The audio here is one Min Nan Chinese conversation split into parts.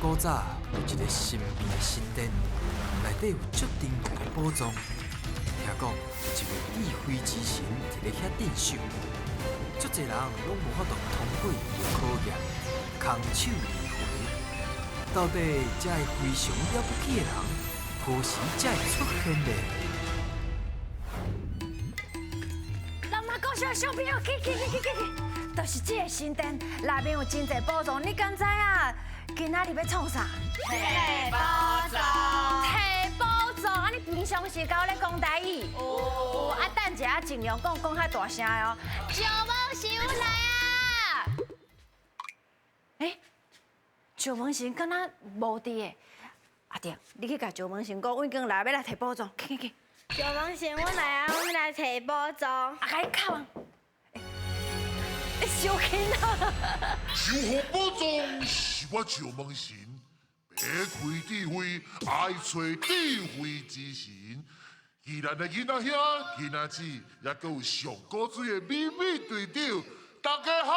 古早有一个神秘的神殿，内底有足珍贵的宝藏。听讲有一位智慧之神伫咧遐镇守，足济人拢无法度通过伊的考验，空手而回。到底这个非常了不起的人，何时才会出现呢？人嘛讲小小朋友去去去去去去，就是这个神殿内面有真济宝藏，你敢知影？今仔日欲创啥？提宝藏。提宝藏，啊！你平常时敢有咧讲台语？有。啊，等一下尽量讲讲较大声哦。赵梦神来啊！欸，赵梦神敢若无伫的？阿定，你去共赵梦神讲，阮已经来欲来提宝藏，去去去。赵梦神，阮来啊，阮来提宝藏。啊，共伊敲啊！欸，小轻啊！守护宝藏是我赵梦神，欲开智慧，爱揣智慧之神。宜兰的囡仔兄、囡仔姊，也阁有上古水的美美队长，大家好！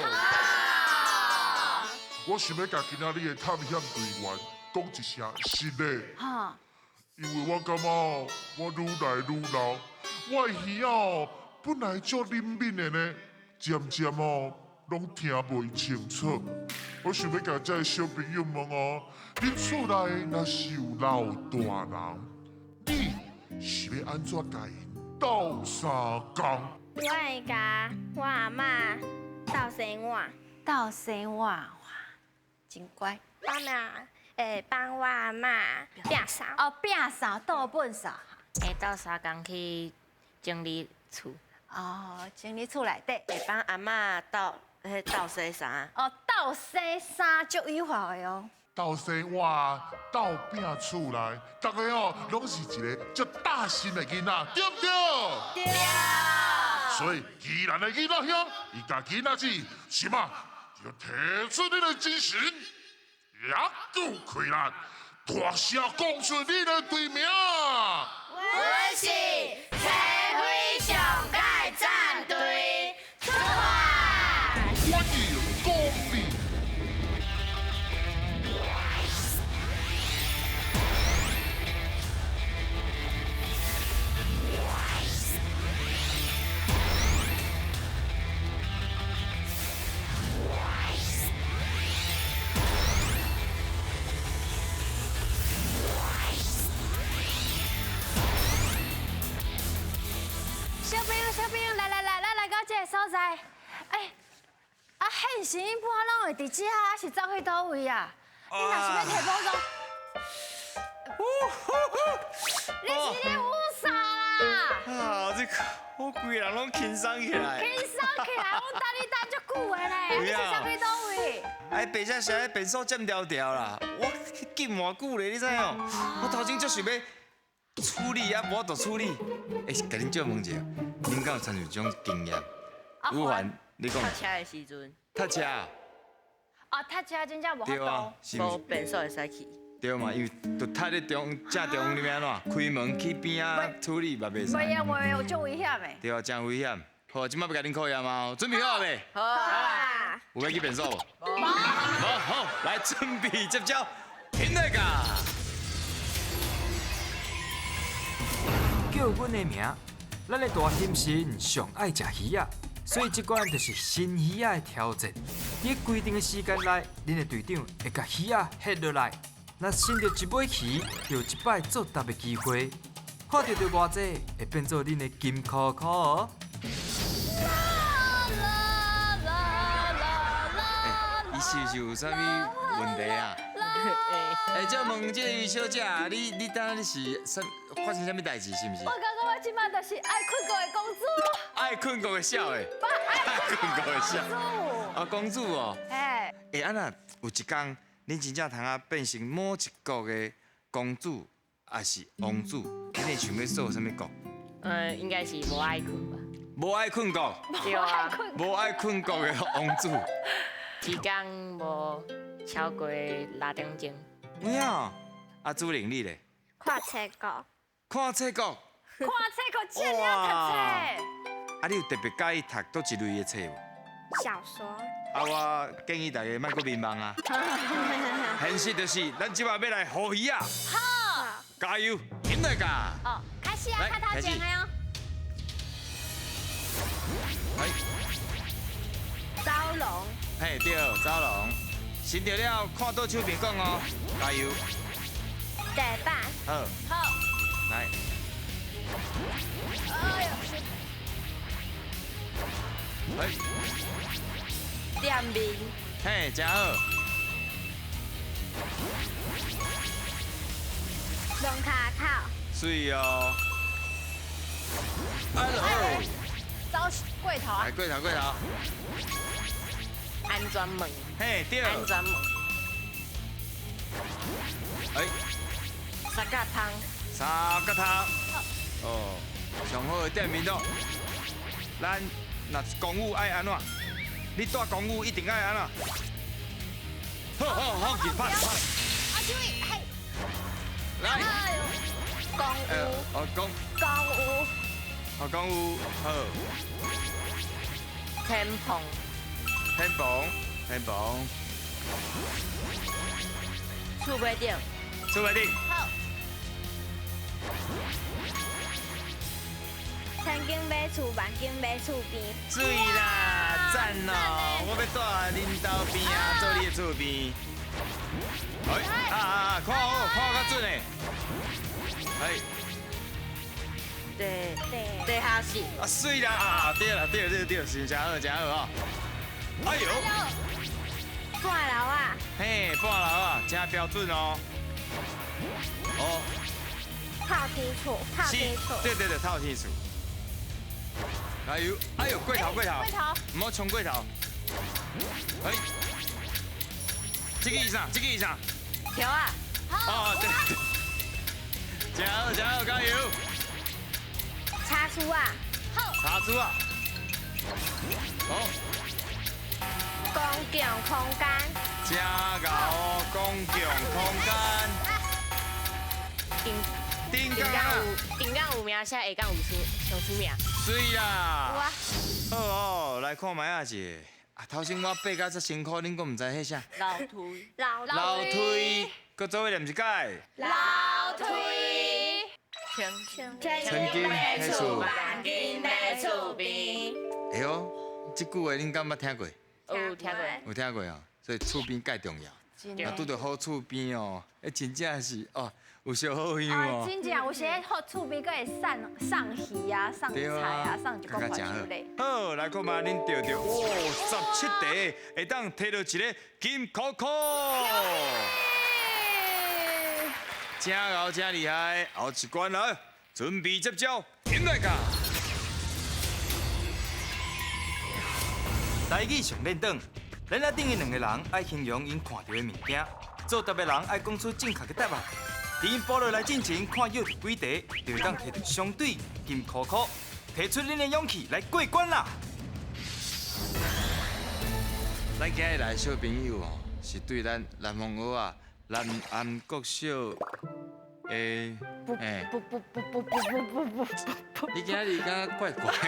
好！我想欲共今仔日的探险队员讲一声实的。因为我感觉我愈来愈老，我的耳仔本来足灵敏的呢，渐渐哦拢听袂清楚。我想欲共这个小朋友问哦，恁厝内若是有老大人，你是欲按怎共𪜶斗相共？我会共我阿嬷斗洗碗。斗洗碗，哇，真乖。帮啊，会帮我阿嬷摒扫。哦，摒扫，倒粪扫。会斗相共去整理厝。哦，整理厝内底。会帮阿嬷斗，彼斗洗衫。哦，斗洗衫足有效的哦。斗洗碗，斗摒厝内，逐个哦拢是一个足大心的囡仔，对毋对？对。所以，宜兰的囡仔兄，伊共囡仔姊，这马就提出恁的精神，也阁有气力，大声讲出恁的队名。阮是找非上盖战队，出发！欢迎光临。小朋友，小朋友，来来来，咱来到这个所在。欸，啊，现神𪜶拢会伫遮，啊是走去佗位啊？你若是欲提宝藏，你是咧舞啥啦？啊，这我规人拢轻松起来。轻松起来，阮等你等足久的呢。你是走去佗位？哎，白只是咧便所占条条啦，我禁偌久咧，你知影？我头前足想欲处理啊，无法度处理。欸，共恁借问一下，恁敢有亲像这种经验？宇凡，你讲。塞车的时阵。塞车。啊，塞车真正无法度。无便所会使去。对嘛，因为就塞咧中正中央，你欲按怎？开门去边仔处理嘛袂使。袂用袂用，足危险的。对啊，真危险。好，这摆欲共恁考验啊，准备好未？好啊。有欲去便所无？无。好，来准备接招，停落架。叫阮的名，咱的大兴神上爱食鱼仔，所以这关就是新鱼仔的挑战。伫规定的时间内，恁的队长会共鱼仔翕落来，若伸著一尾鱼，就有一摆作答的机会。看著著偌济，会变做恁的金箍箍哦。欸，伊是毋是有啥物问题啊？欸，借问这位小姐，你当你是啥发生啥物代志？是毋是？我感觉我这摆就是爱困觉的公主。爱困觉的痟的。爱困觉的痟。啊，公主哦。嘿。欸，啊若有一天，恁真正通啊变成某一国的公主，抑是王子，你会想欲做啥物国？应该是无爱困吧。无爱困国。对啊。无爱困国的王子。时间无超过6点钟。有影？啊，主任你咧？看册国。看册国。看册国，这尔读册。啊，你有特别佮意读佗一类的册无？小说。啊，我建議大家莫閣迷茫啊。現實就是，咱這擺欲來予魚仔。好，加油，緊來㗎。哦，開始啊，較頭前的哦。來。走廊。嘿，對，走廊。尋著了，看倒手邊講哦，加油。地板。好。好。來。哎呦。來。店面。嘿，真好。龙卡口。水哦。哎呦。走过头啊。来，过头过头。安全门。嘿，对。安全门。哎。三角窗。三角窗。哦，上好的店面咯。咱若公寓爱按怎？你住公寓一定爱按怎？好好好，去拍拍。啊，这位，嘿。来。公寓。哦，公。公寓。好，公寓，好。天棚。天棚，天棚。厝尾顶。厝尾顶。好。千金买厝，万金买厝边。水啦，赞哦！我欲住恁兜边啊，做你的厝边。哎，啊啊啊！看好，看较准的。哎。地地下室。啊，水啦！啊，对啦，对对对，是真好，真好哦。哎呦！半楼啊！嘿，半楼啊，真标准哦。哦。透天厝，透天厝。对对对，透天厝。哎呦，哎呦，过头过头，毋好冲过头。哎，这个是啥？这个是啥？跳啊！哦，对对。真好，真好，加油！茶厨啊！好。茶厨啊！好。公共空间。真𠢕哦，公共空间。顶顶港有顶港有名，写下港有出上出名。水啦！好哦，来看觅仔者。啊，头先我爬甲遮辛苦，恁阁毋知彼啥？楼梯。楼梯。阁做伙念一摆。楼梯。千金买厝，万金买厝边。哎呦，这句话恁敢捌听过？有听过。有听过哦，所以厝边介重要。啊，拄著好厝边哦，彼真正是哦。有小好香哦！真正有时好厝边阁会送送鱼啊、送菜啊、送一寡款式咧。好，来看觅恁著著，哇，17题会当提到一个金箍箍，真𠢕真厉害，后一关来，准备接招，进来噶。台语上练转，咱仔顶的两个人爱形容𪜶看著的物件，做答的人爱讲出正确的答案。伫𪜶补落来进前，看药伫几题，就会当提著相对金箍箍，提出恁的勇气来过关啦！咱今日来的小朋友哦，是对咱南方蚵仔南安国小的，哎，不不不不不不不不，你今日敢觉怪怪的？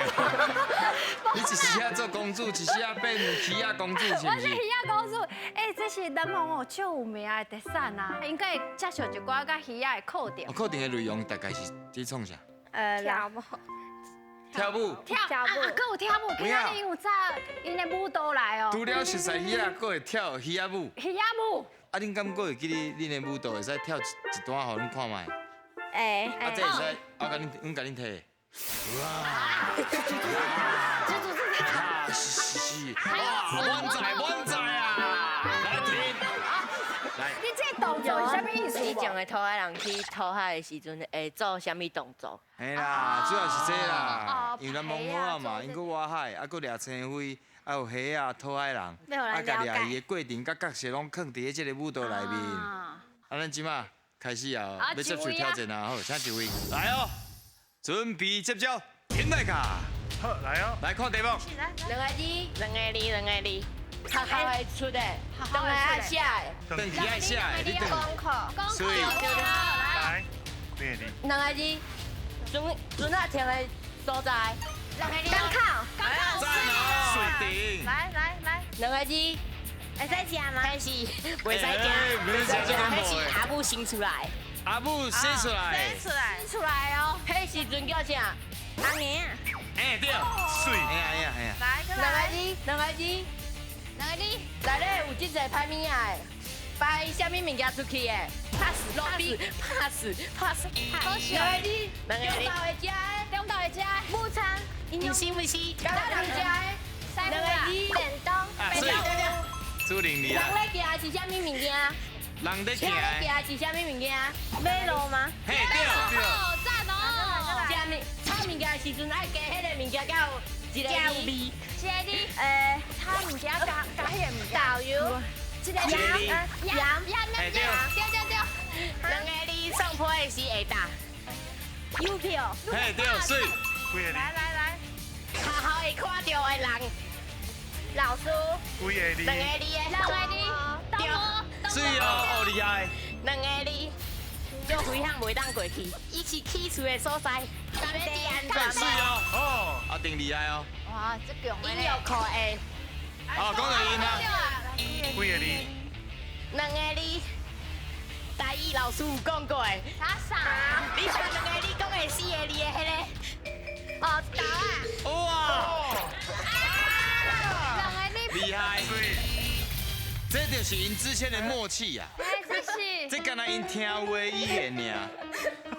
你一时仔做公主，一时仔变鱼仔公主，是不是？我是鱼仔公主，哎，这是南方哦，足有名的特产啊，应该会介绍一寡佮鱼仔的课程。哦，课程的内容大概是伫创啥？跳舞。跳舞。跳啊，阁有跳舞，今仔日有早𪜶的舞蹈来哦。除了熟似鱼仔，阁会跳鱼仔舞。鱼仔舞。啊，恁敢阁会记得恁的舞蹈会使跳一段予阮看觅？会。啊，这会使，我共恁，阮共恁提。哇！啊，是是是。哇，满载满载啊！来停。来。你这个动作是啥物意思？以前的讨海人去讨海的时阵，会做啥物动作？嘿啦，主要是这啦，因为咱蒙蚵仔嘛，𪜶阁挖海，啊，阁掠青灰。啊有虾仔、讨海人，啊，共掠鱼的过程佮角色拢囥伫咧这个舞蹈内面。啊，咱这马开始啊，欲接受挑战啊，好，请一位来哦，准备接招，进来卡。好，来哦，来看题目。两个字，两个字，两个字。学校会出的，转来爱写的，转去爱写的，你功课，功课，来，几个字？两个字，船船仔停的所在。两个字。港口，港口。赞哦，水顶。来来来，两个字。会使食吗？彼是袂使食，袂使食，彼是阿母生出来。阿母生出来。生出来。生出来哦。彼时阵叫啥？阿娘。哎对。水。哎呀哎呀哎呀。来，两个字，两个字，两个字。内底有这个歹物仔的，摆啥物物件出去的？拍死，路边，拍死，拍死。两个字，两个字。中昼会食的，中昼会食的。午餐。不是不是，早人食的。两个字。便当。对对。主任你人咧行的是啥物物件？人咧行的是啥物物件？马路吗？嘿对。好赞哦！啥物？炒物件的时阵爱加彼个物件，才有一个味。一个字。炒物件加加彼个物件。豆油。一个字。盐盐盐盐。对对对。两个字送批的时会打。邮票。嘿对，水。几个字？来来来。学校会看到的人。老师。几个字？两个字的。两个字。对。水哦，哦厉害。两个字，足危险袂当过去，伊是起厝的所在，特别安全。水哦，哦，阿定厉害哦。哇，这强的。音乐课的。好，讲到音啊。几个字？两个字，台语老师有讲过的。啥啥？你像两个字讲的四个字的彼个。哦，豆啊。哇。两个字。厉害。这就是𪜶之间的默契呀！这是，这敢若𪜶听话语言尔。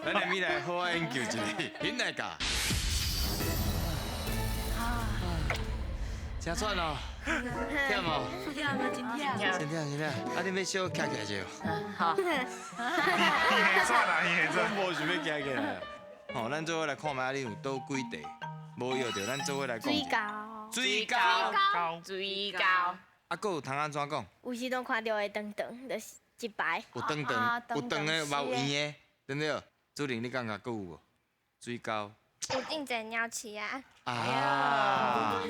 咱下面来好好研究一下，恁来教。真喘哦，忝哦。忝啊，真忝。真忝真忝，啊，你欲小徛起来者？好。伊会喘啊，伊会喘。无想欲徛起来。吼，咱做伙来看觅，你有佗几题无药著，咱做伙来讲。水沟。水沟。水沟。啊，阁有通按怎讲？有时阵看到会长长，就是一排。有长长，有长的，嘛有圆的，对不对？主任，你感觉阁有无？水沟。有真济鸟鼠啊！啊，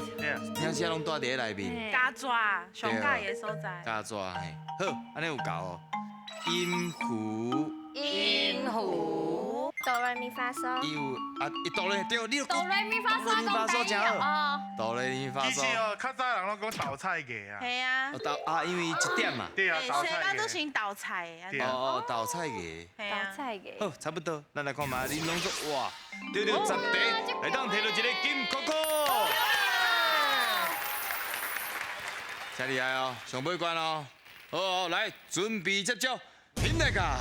鸟鼠拢住伫咧内面。家抓，上喜的所在。家抓嘿，好，按呢有够哦。音符。音符。哆来咪发嗦。伊有啊，伊哆来对，你哆来咪发嗦讲发嗦真好。哆来咪发嗦。其实哦，较早人拢讲豆菜芽啊。系啊。豆啊，因为一点嘛。对啊，豆菜芽。都先豆菜的。哦哦，豆菜芽。豆菜芽。好，差不多，咱来看觅，恁拢说哇，对对，10题，会当摕到一个金扣扣。真厉害哦，上尾关哦。好，好，来，准备接招，起来噶。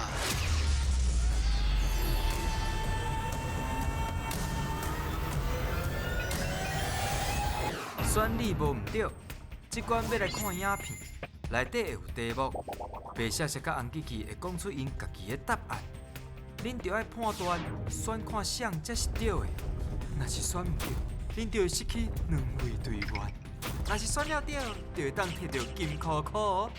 选你无毋对，这关欲来看影片，内底会有题目，白雪雪佮红机器会讲出𪜶家己的答案，恁著爱判断选看啥才是对的。若是选毋对，恁就会失去两位队员；若是选了对，就会当摕著金箍箍哦。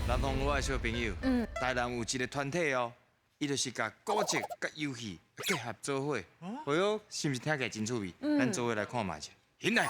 南方我的小朋友，台南有一个团体哦，伊就是共古迹佮游戏结合做伙，哎哟，是毋是听起来真趣味？咱做伙来看觅一下，起来！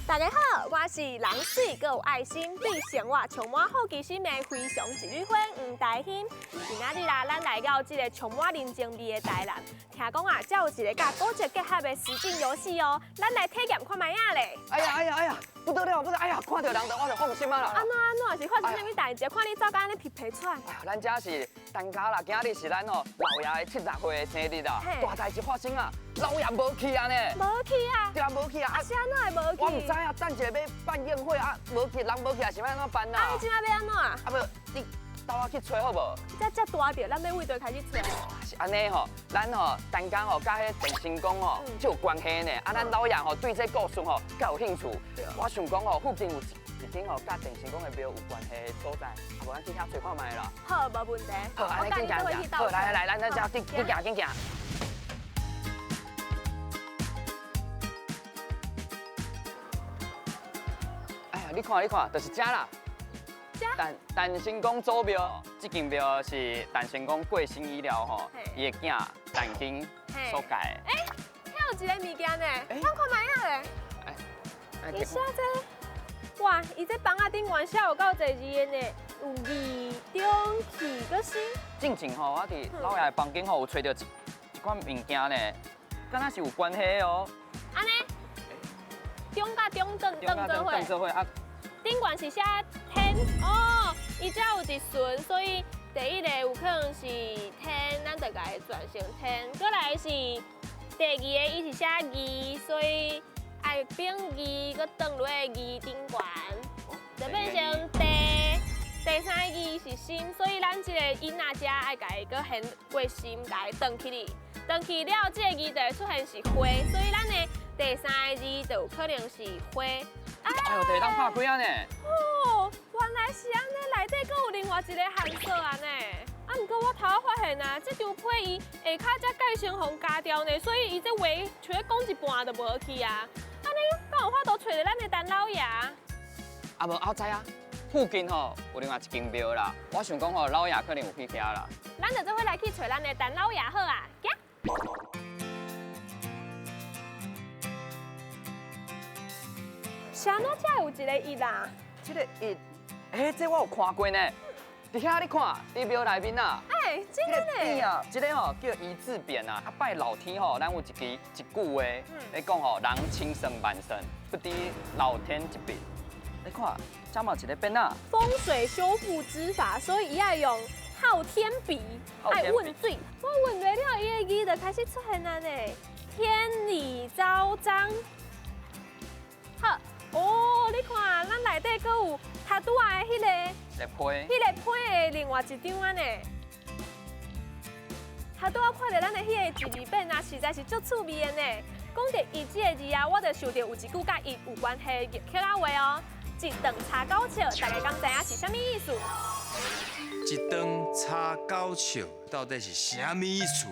大家好，我是人媠阁有爱心，对生活充满好奇心的非常一缕花黄台欣。今仔日啦，咱来到这个充满人情味的台南，听讲啊，这有一个佮古迹结合的实境游戏哦，咱来体验看觅仔咧。哎呀哎呀哎呀，不得了不得，哎呀，看到人就我就放心啊啦。按怎按怎是发生啥物代志？看你走甲按呢皮皮喘。哎呀，咱这是陈家啦，今日是咱哦老爷的70岁的生日啦，大代志发生啊，老爷无去啊呢。无去啊？对啊，无去啊。啊是按怎会无去？我毋知啊，等一下欲办宴会啊，无去，人无去啊，是欲按怎办啊？啊，你这摆欲按怎啊？啊无，你带我去揣好无？这遮大著，咱欲为佗开始揣？是按呢吼，咱吼陈家吼佮彼郑成功吼就有关系呢。啊，咱老爷吼对这故事吼较有兴趣。我想讲吼，附近有一间吼佮郑成功的庙有关系的所在，啊无咱去遐揣看觅啦。好，无问题。好，按呢紧行好，来来来，咱咱这紧紧行紧行。哎呀，你看你看，就是这啦。陈成功祖庙，这间庙是陈成功过身以了吼，伊的囝陈经所盖的。哎，遐有一个物件呢，咱看觅仔咧。伊写这，哇，伊这房仔顶悬写有够济字的呢，有义、中、气、阁新。进前吼，我伫老爷的房间吼有揣著一款物件呢，敢若是有关系的哦。按呢？中佮中转转做伙。做伙啊。顶悬是写天哦，伊遮有一顺，所以第一个有可能是天，咱就共伊转成天。阁来是第二个，伊是写二，所以爱变二，阁转落去二顶悬，就变成第第三个字是心，所以咱这个音仔遮爱共伊阁现过心，共伊转起去，转去了，这个字就会出现是花，所以咱的第三个字就有可能是花。哎呦，就会当拍开啊呢！哦，原来是按呢，内底阁有另外一个线索啊呢。啊，毋过我头仔发现啊，这张批伊下跤才盖先予加掉呢，所以伊这话像咧讲一半就无去啊。按呢，敢有法度揣著咱的陈老爷？啊无，我知啊，附近吼有另外一间庙啦。我想讲吼，老爷可能有去遐啦。咱就做伙来去揣咱的陈老爷好啊，行。啥物才有一个一啦？这个一，欸，这我有看过呢。伫遐你看，伫庙内面啊。欸，真的呢。啊，这个吼叫一字匾啊。啊，拜老天吼，咱有一支一句话，咧讲吼，人千算万算，不敌老天一笔。你看，这嘛一个匾啊。风水修复之法，所以伊爱用昊天笔，爱问水。我问完了，伊的字就开始出现了呢。天理昭彰。好。哦，你看，咱内底阁有头拄仔的彼个，彼个批的另外一张啊呢。头拄仔看著咱的彼个一字匾啊，实在是足趣味的呢。讲著一这个字啊，我就想著有一句佮伊有关系的客家话哦。一顿柴九笑，大家敢知影是啥物意思？一顿柴九笑到底是啥物意思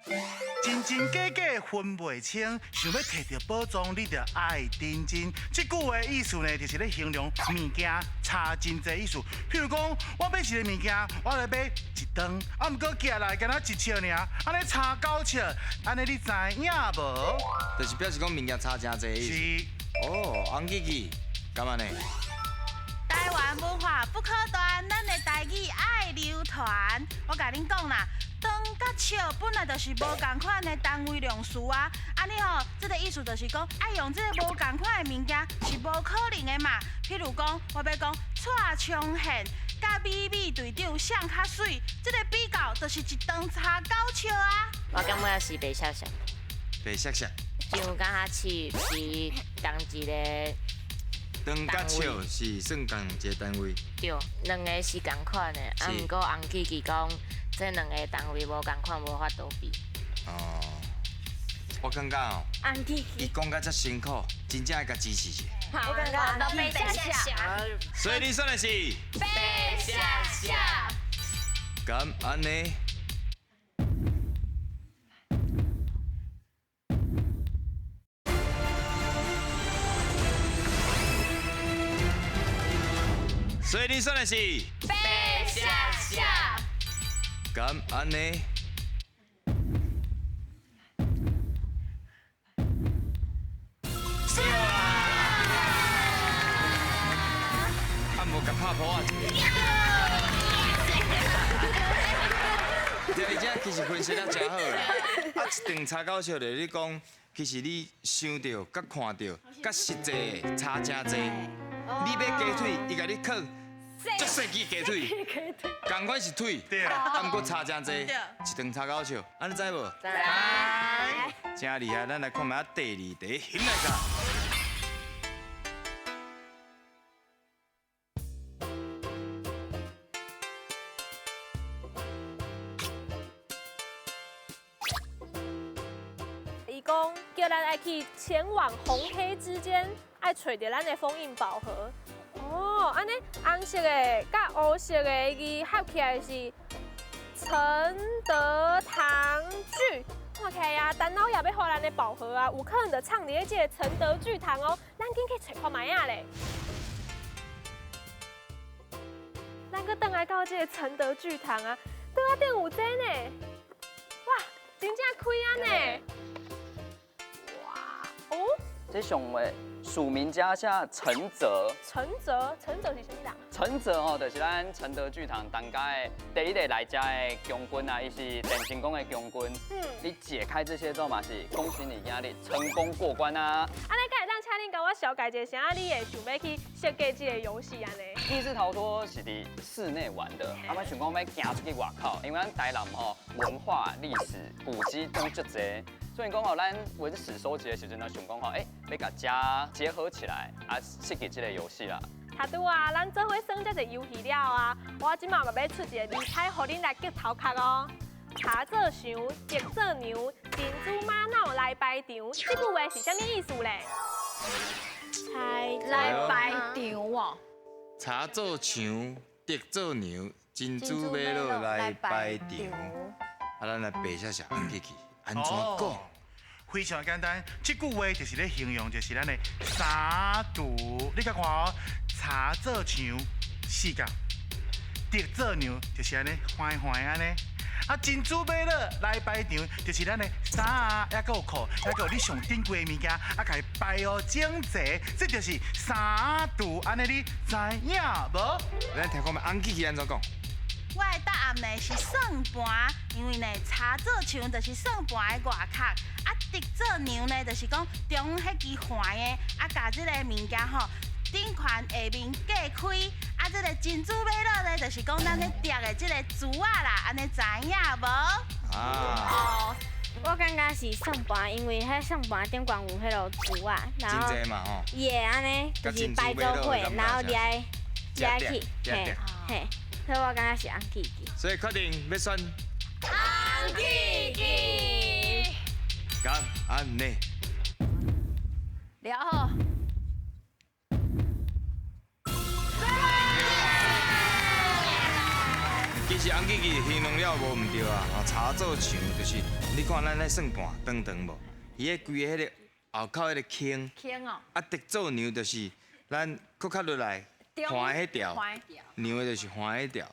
咧？真真假假分袂清，想欲摕著宝藏，你著爱认真。这句话意思呢，就是咧形容物件差真济意思。譬如讲，我买一个物件，我来买一顿，啊，毋过寄来敢若一笑尔，按呢差九笑，按呢你知影无？就是表示讲物件差真济意思。是。哦，洪记记，敢按呢？台湾文化不可断，咱的台语爱流传。我共恁讲啦。顿佮笑本来就是无仝款的单位量词啊，按呢吼，这个意思就是讲，爱用这个无仝款的物件是无可能的嘛。譬如讲，我欲讲蔡昌宪佮美美队长谁较媠，这个比较就是一顿柴九笑啊。我感觉是白雪雪。白雪雪。张佮笑是仝一个。顿佮笑是算仝一个单位。对，两个是仝款的，啊，毋过洪记记讲。这两个单位无仝款，无法度比。哦，我感觉哦，伊讲甲遮辛苦，真正爱共支持者。我感觉都白雪雪。所以你选的是？白雪雪。敢按呢？所以你选的是？白雪雪。敢按呢？是啊！啊，无共拍噗仔。对，伊这其实分析得真好啦。啊，一顿柴九笑就你讲，其实你想著、佮看著、佮实际差真济。你买鸡腿，伊共你囥。足细支鸡腿，仝款是腿，啊，毋过差真济，一顿柴九笑，按呢知无？知。真厉害，咱来看觅第二题，翕来个。伊讲叫咱爱去前往红黑之间，爱揣著咱的封印宝盒。哦，按呢红色的佮乌色的字合起来是陈德堂剧。看起来啊，陈老爷欲予咱的宝盒啊，有可能就藏伫咧这个陈德剧堂哦。咱紧去揣看觅仔咧。咱阁转来到这个陈德剧堂啊，桌仔顶有这呢，哇，真正开啊呢！哇，哦，这上话。署名家写陈泽，陈泽，陈泽是啥物人？陈泽哦，就是咱承德剧场当家的第一个来遮的将军啊，伊是郑成功的将军。嗯，你解开这些之后嘛，是恭喜你今日成功过关啊！按呢，敢会当请恁共我小解一下，啥你会想欲去设计这个游戏按呢？密室逃脱是伫室内玩的，啊，阮想讲欲行出去外口，因为咱台南吼文化、历史、古迹拢足济，所以讲吼，咱文史收集的时阵呢，想讲吼，欸，欲共遮结合起来，啊，设计这个游戏啦。头拄啊，咱做伙耍这个游戏了啊，我这马嘛欲出一个谜猜，予恁来激头壳哦。茶做墙，竹做娘，珍珠玛瑙来排场，这句话是啥物意思咧？来排场哦。茶做墙，竹做娘，珍珠玛瑙来排场。啊，咱来白写写红起去，按怎讲？非常简单，这句话就是咧形容，就是咱的三厨。你共看哦，茶做墙，四角；竹做娘，就是按呢，横横按呢。啊，珍珠玛瑙来排场，就是咱的衫啊，犹阁有裤，犹阁有你上珍贵的物件，啊，共伊排哦整齐，这就是三厨。按呢你知影无？咱听看觅红起去按怎讲？我的答案呢是算盘，因为呢茶做墙就是算盘的外壳，啊竹做娘呢就是讲中央彼支环的，啊共这个物件吼顶悬下面隔开，啊这个珍珠玛瑙呢就是讲咱咧叠的这个珠仔啦，按呢知影无？啊，我感觉是算盘，因为彼算盘顶悬有彼落珠仔，然后伊会按呢就是排做伙，然后掠掠去，嘿，嘿。所以我感觉是红起去。所以确定欲选红起去。敢按呢？了好。其实红起去形容了无毋对啊！茶做墙就是你看咱咧算盘长长无，伊彼规个彼个后口彼个坑。坑哦。啊，竹做娘就是咱阁较落来。横彼条，娘的就是横彼条，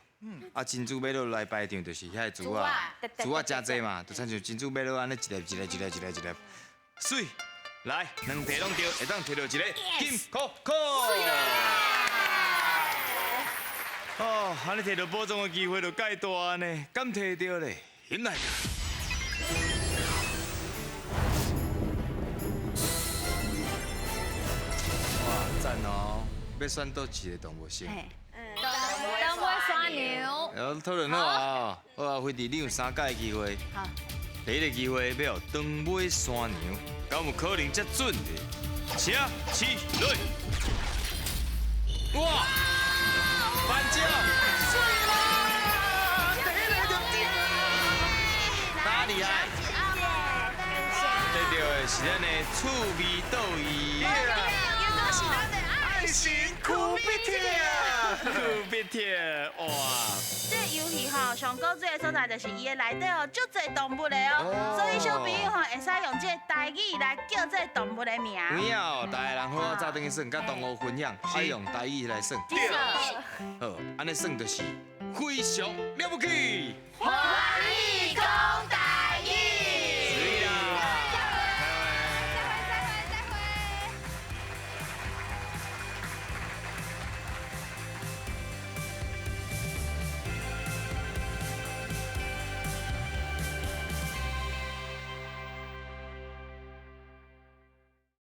啊珍珠玛瑙来排场就是遐个珠仔，珠仔诚济嘛，就亲像珍珠玛瑙按呢一粒一粒一粒一粒一粒，媠，来两题拢对，会当摕到一个金箍箍。哦，按呢摕到宝藏的机会就介大呢，敢摕著咧？来个。哇，赞哦！欲选佗一个动物先？长尾山牛。讨论好啊，好啊，辉弟，你有三摆机会。好。第一个机会欲予长尾山牛，敢有可能遮准的？请起落。哇！翻脚。水啦！第一个就对啦。哪厉害？得著的是咱的趣味倒椅。是咱的爱心丘比特，丘比特，哇！这个游戏吼，上古水的所在就是伊的内底哦，足济动物的哦，所以小朋友吼会使用这个台语来叫这个动物的名。有影哦，逐个人好好早转去耍，佮同学分享，爱用台语来耍。对。好，按呢耍就是非常了不起。欢迎。